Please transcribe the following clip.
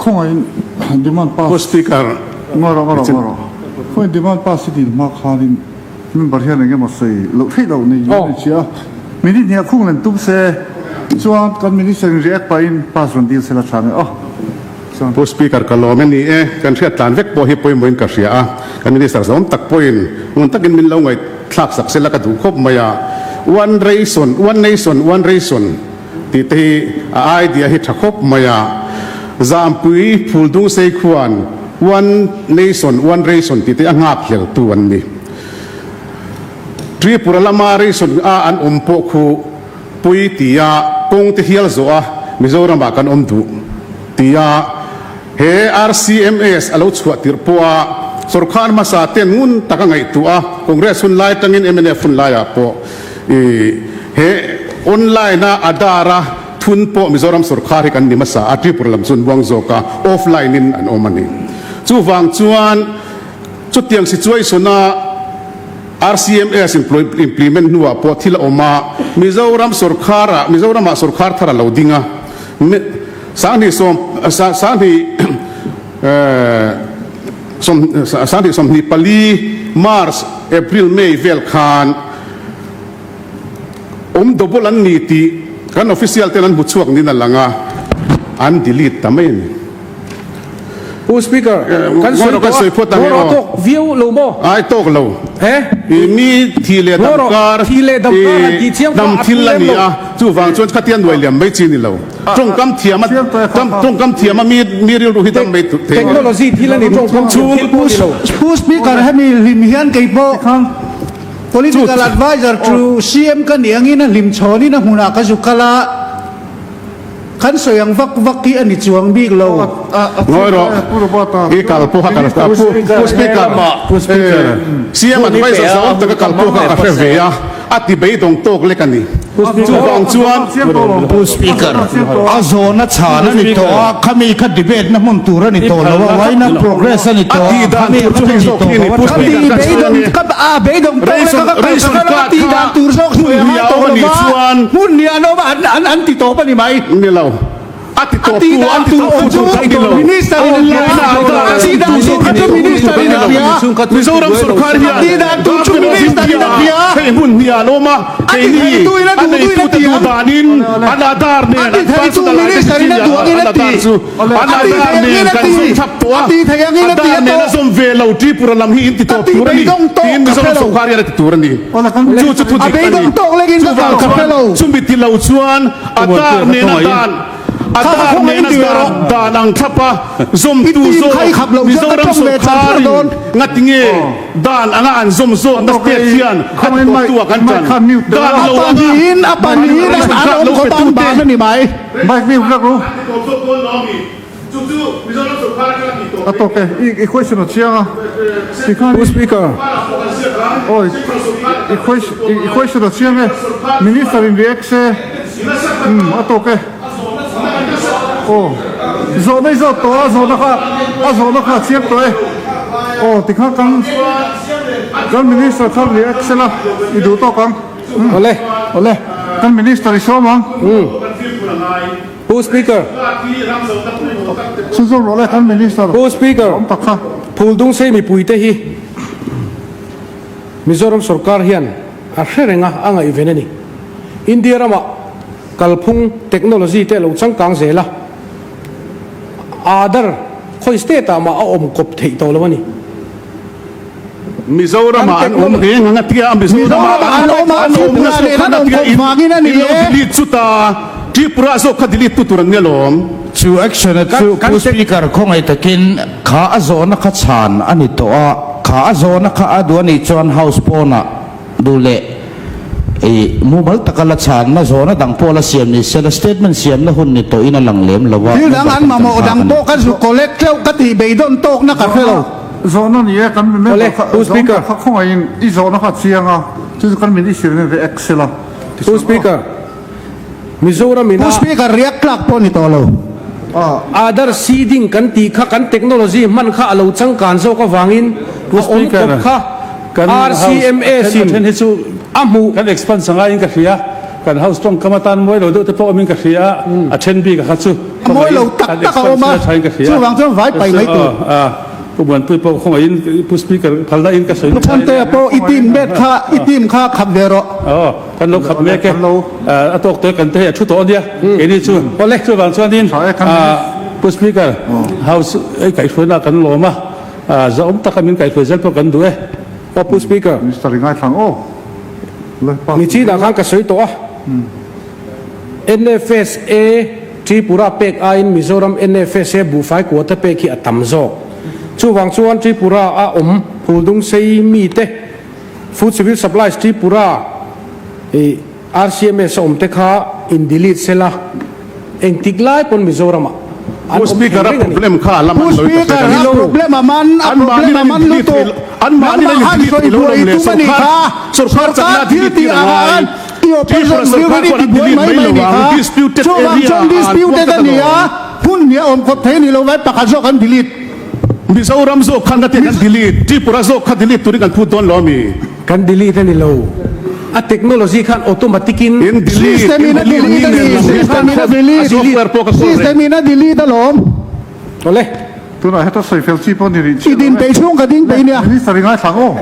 Khawngaihin demand pass. Pu Speaker. Ngawi rawh, ngawi rawh, ngawi rawh. Khawngaihin demand pass i dil hma khanin member hian eng emaw sawi loh theih loh nei a ni chiah a. Minute hnih ah khung len tum se chuan kan minister in react pahin pass rawn dil sela tha nge aw. Chuan. Pu Speaker ka lawm e ni e, kan hriat tlan vek pawh hi pawimawhin ka hria a, kan minister zawm tak pawhin ngun takin min lo ngaihthlak sak sela ka duh khawp mai a. One ration, one nation, one ration. Tih te hi a idea hi tha khawp mai a, Zampui Phuldungsei khuan One Nation One Ration tih te a nghak hlel tu an ni. Tripura lama ration a an awm pawh khu pui tia kawng te hial zawh a Mizoram ah kan awm duh tia he RCMS a lo chhuah tirh pawh a sorkar hmasa ten ngun tak a ngaihtuah a, Congress hun lai atangin mnf hun lai ah pawh I he online a Aadhaar a thun pawh Mizoram sorkar hi kan ni hmasa a, Tripura lam chu an buang zawk a, offline in an awm a ni. Chuvang chuan chutiang situation a RCMS implement hnuah pawh thil a awm a, Mizoram sorkar ah Mizoram ah sorkar thar a lo ding a, Sanghnih sawm Sanghnih Sanghnih 24 March, April, May vel khan Awm double an ni tih kan official ten an hmu chhuak niin a lang a, an delete ta mai a ni. Pu Speaker, kan sawi tawh a, ngaw rawh tawk viau lo maw? Ai tawk lo. He? I mi thi leh dam kar, thi leh dam kar han tih chiang dam thil a ni a, chuvang chuan khatia nuai liam mai chi ni lo. Tawngkam thiam a, tawngkam thiam a mi mi rilru hi dam mai thei. Technology thil a ni, tawngkam thiam thil pawh ni lo. Pu Speaker, hemi hlim hian kei pawh Political adviser to CM ka nih angin a hlim chhawnin a hmunah ka zu kal a, kan sawi ang vak vak hi a ni chuang bik lo. Ngawi rawh, i kal pawh kha kan Pu Speaker, CM adviser zawng taka kal pawh kha ka hre ve a, a ti beidawng tawk lek a ni. Chuvang chuan. Pu Speaker, a zawhna chhan a ni tawh a, khami kha debate na hmun tur a ni tawh lo a, why not progress a ni tawh a, khami kha a ni tawh lo a. Ka ti beidawng ka a beidawng tawk lek a ka kal ka kal a, tih dan tur zawk sawi a ngai tawh lo va, hmun hnih an awm a, an an ti tawp a ni mai. Ni lo. A ti tawp tu, a ti tawp tu tur ka ni lo. Minister in a hria, a tih dan tur kha chu minister in a hria. Mizoram sorkar hian A tih dan tur chu minister in a hria. Hei hmun hnih an awm a, A ti keini theitu in a a duh duhin a neitute ti duh ang. danin an Aadhaar A nen ti an theitu personal minister in a identity duh angin an a ti. Aadhaar chu A an ti Aadhaar thei angin nen a kan ti. zawm thap tawh A a, ti thei angin a ti Aadhaar a nen a tawh. zawm ve lo Tripura lam hi in ti Ka tawp ti tur a ni beidawng tawh tiin ka Mizoram hre lo. sorkar hian a ti tur a ni. Chu chu thu A dik a ni. beidawng tawk lekin ka kal Chuvang ka hre chuan lo. chumi ti lo chuan Aadhaar nen a dan Aadhaar nena dan dan ang thlap a zawmtu zawk Mizoram sorkarin ngatinge dan anga an zawm zawkna state hian a ti tawptu ah kan tan dan lo anga ration card lo pe tute Pu Speaker. Umm a tawk e. Aw zawhna i zawt tawh a, zawhna kha a zawhna kha a chiang tawh e. Aw tikhan kan kan minister kha react sela i duh tawk ang. Umm awle awle. Kan minister i sawm ang. Umm Pu Speaker. Chhunzawm rawh le kan minister. Pu Speaker. Awm tak kha. Phuldung sei mipui te hi Mizoram sorkar hian a hre reng a, a ngaihven a ni. India ramah kalphung technology te a lo changkang zel a, Aadhaar khawi state ah mah a awm kawp theih tawh lo a ni. Mizoramah an awm reng ang a tia, Mizoramah an awm a, an awm nasa khan a tia, in lo delete chuta Tripura zawk kha delete tu tur an ni alawm. Chu action a chu Pu Speaker khawngaih takin kha a zawhna kha chhan a ni tawh a, kha a zawhna kha a duh a nih chuan House pawnah Duh leh i mumal taka la chhanna zawhna dang pawh la siam ni sela statement siamna hun ni tawhin a lang lem lo a, Thil dang member an ten kan mamawh nghak dang a ni. pawh ka zu collect tleuh ka tih beidawn tawkna ka hre lo. Zawhna ni e, kan member Awle, kha Pu zawhna Speaker. kha khawngaihin i zawhna kha a chiang a, chu chu kan minister in react sela ti Pu sawn aw. Speaker, Mizoram Pu ina Speaker react tlak pawh ni tawh lo. Aadhaar seeding kan tih kha kan technology hman kha a lo changkan zawk avangin Pu a awm Speaker, kawp kha kan house RCMS a in then hi chu a hmuh. kan expand sa ngaiin ka hria. Kan house tawngkam atan mawi lo deuh te pawh awmin ka hria a, a then bik a kha chu A mawi lo tak kan tak a awm a, expansion a thain ka hria. chuvang chuan vai pai mai tur. Pu Muanpui pawh khawngaihin Pu Speaker phalna in ka sawi Pu Chhantea pawh i team bet kha i team kha khap ve rawh. Aw, kan lo khap mek e. A tawk tawh e kan te hei a thu tawh a nia keini chu. Awle, chuvang chuanin Pu Speaker, House ei kaihhruaina kan lawm a, zahawm taka min kaihhruai zel pawh kan duh e. Aw Pu Speaker. Minister i ngaithlang aw. Nichinah khan ka sawi tawh a, NFSA Tripura pek aiin Mizoram NFSA buhfai quota pek hi a tam zawk. Chuvang chuan Tripura a awm Phuldung sei mite Food Civil Supplies Tripura i RCMS a awm te kha in delete sela engtik lai pawn Mizoramah an Pu awm thei Speaker a reng a ni. problem kha a lam Pu an lo i ta Speaker hret a ni. a problem a man a An mahni problem a an man in delete lutuk thei lo an mahni nangmah an in han delete sawi thei lo buai lawm i le tum a nih sorkar kha sorkar sorkar chakna thil delete tih tir a ang ngai an i Tripura opposition sorkar view in chuan i an tibuai delete mai mai mai lo nih ang kha disputed chuvang area chuan ah an puang disputed ta a ni lo a ang. hun hi a awm khawp thei a ni lo vai pakhat zawk an delete. Mizoram zawk khan ka ti kan delete Tripura zawk kha delete turin kan phut dawn lo ami? Kan delete a ni lo. A technology khan automatic in. In delete, System in in a delete delete a ni ni, nen lam hian system in a a delete, software pawh ka kawl reng. system in a delete alawm. Awle. Tunah heta sawi fel chi pawh ni rih I chiah lo din e. peih chhung ka ding peih nia. Minister i ngaithlang aw.